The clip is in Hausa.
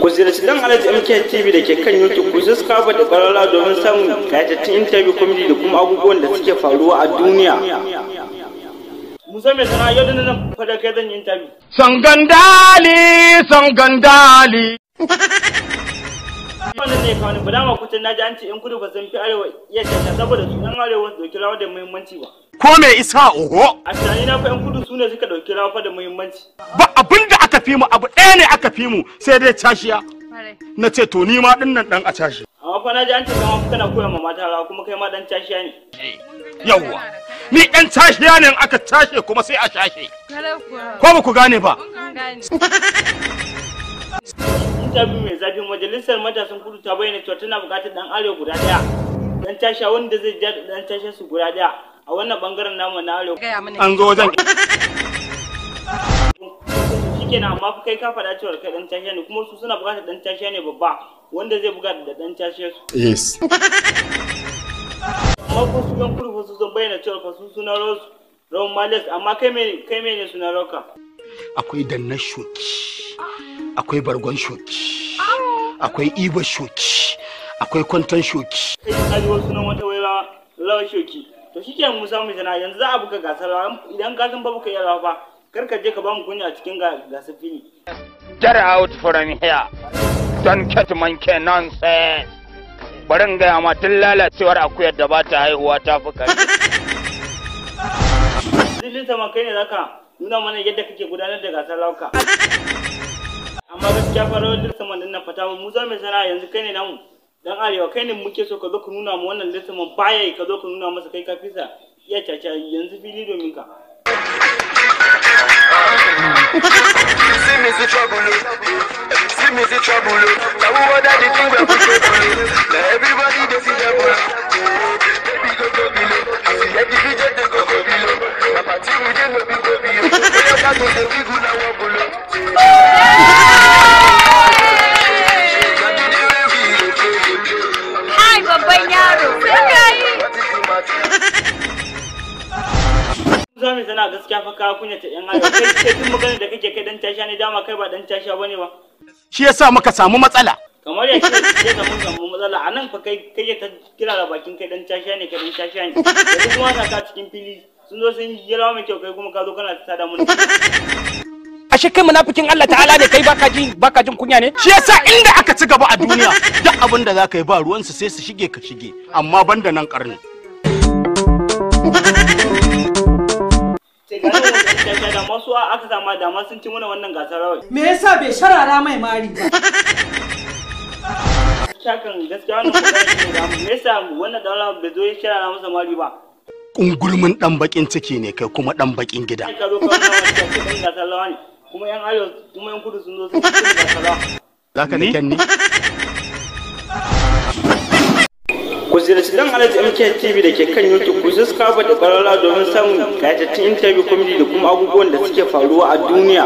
Ku ziyarci Dan Alhaji MK TV da ke kan YouTube, ku subscribe da ƙararrawa domin samun kayatattun interview, comedy da kuma abubuwan da suke faruwa a duniya. Musa mai sana'a, yau da nan fa da kai zan yi interview. Sangandali, sangandali. Wannan ne kawai ba dama kucin naji an ce in kudu ba sun fi arewa iya caca saboda su yan arewa su dauki rawa da muhimmanci ba. Ko me isa oho? A tunani na fa yan kudu su ne suka dauki rawa fa da muhimmanci. Ba abin da aka fi mu, abu ɗaya ne aka fi mu, sai dai cashiya. Na ce to ni ma ɗin nan ɗan a cashe. Amma fa naji an ce kama kana koya ma mata rawa kuma kai ma dan cashiya ne. Yawwa. Ni ɗan cashiya ne, in aka cashe kuma sai a cashe. Ko ba ku gane ba? Interview mai zafi: majalisar matasan kudu ta bayyana cewa tana buƙatar dan arewa guda ɗaya. Dan tasha wanda zai ja da dan tasha su guda ɗaya a wannan bangaren namu na arewa. An zo wajen. Shikenan, amma fa kai ka faɗa cewa kai dan tasha ne, kuma su suna buƙatar dan tasha ne babba wanda zai buga da dan tasha su. Yes. Amma ko su yan kudu fa su sun bayyana cewa fa su suna rawar rawan malas, amma kai me ne suna rawarka? Akwai dannar shoki. Akwai bargon shoki. Akwai iba shoki. Akwai kwanton shoki. Kai ka ji wasu sunan wata wai rawa rawar shoki. To shikenan, Musa mai sana'a, yanzu za a buga gasar rawa. Idan ka san ba ka iya rawa fa, kar ka je ka ba mu kunya a cikin gasar fili. Get out from here. Don't get monkey nonsense. Bari in gaya ma, tun lalacewar akuyar da ba ta haihuwa ta fi kare. Zilin sama, kai ne zaka nuna mana yadda kake gudanar da gasar rauka. Amma gaskiya fa rawar lissaman din nan fata. Musa mai sana'a, yanzu kai ne namu dan arewa, kai ne muke so ka zo ka nuna mu wannan lissaman baya yi, ka zo ka nuna masa kai ka fisa iya caca. Yanzu fili domin ka. See me see trouble, oh. See me see trouble, oh. Now who order the thing where we go below? Now everybody they see devil. Baby go go below. See every DJ they go go below. Na party we dey no be go below. We don't to the big now one below. Kai babban yaro. Sai ka yi. What is the matter? Musa mai sana'a, gaskiya fa ka kunyata yan arewa. Kai tun maganar da kake kai dan tasha ne, dama kai ba dan tasha bane ba. Shi yasa muka samu matsala. Kamar ya ce ya samu matsala a nan fa, kai ta kira da bakin kai dan tasha ne, kai dan tasha ne, yanzu kuma ka cikin fili sun zo sun yi rawa mai kyau, kai kuma ka zo kana ta tada mun. Ashe kai munafikin Allah ta'ala ne kai, baka jin kunya ne? Shi yasa inda aka ci gaba a duniya, duk abin da za ka yi ba ruwansu, sai su shige ka shige, amma banda nan karni. Sai ga nan wannan tasha da masu aka sama da ma sun ci mana wannan gasar rawai. Me yasa bai sharara mai mari ba? Shakan gaskiya wannan magana ne da me yasa wannan daula bai zo ya shirara masa mari ba? Kungulmin dan bakin ciki ne kai, kuma dan bakin gida. Kai ka zo ka wannan wani dan gasar rawa ne, kuma yan arewa kuma yan kudu sun zo sun ci gasar rawa. Za ka da kyan ni? Ku ziyarci Dan Alhaji MK TV da ke kan YouTube, ku subscribe da ƙararrawa domin samun kayatattun interview, comedy da kuma abubuwan da suke faruwa a duniya.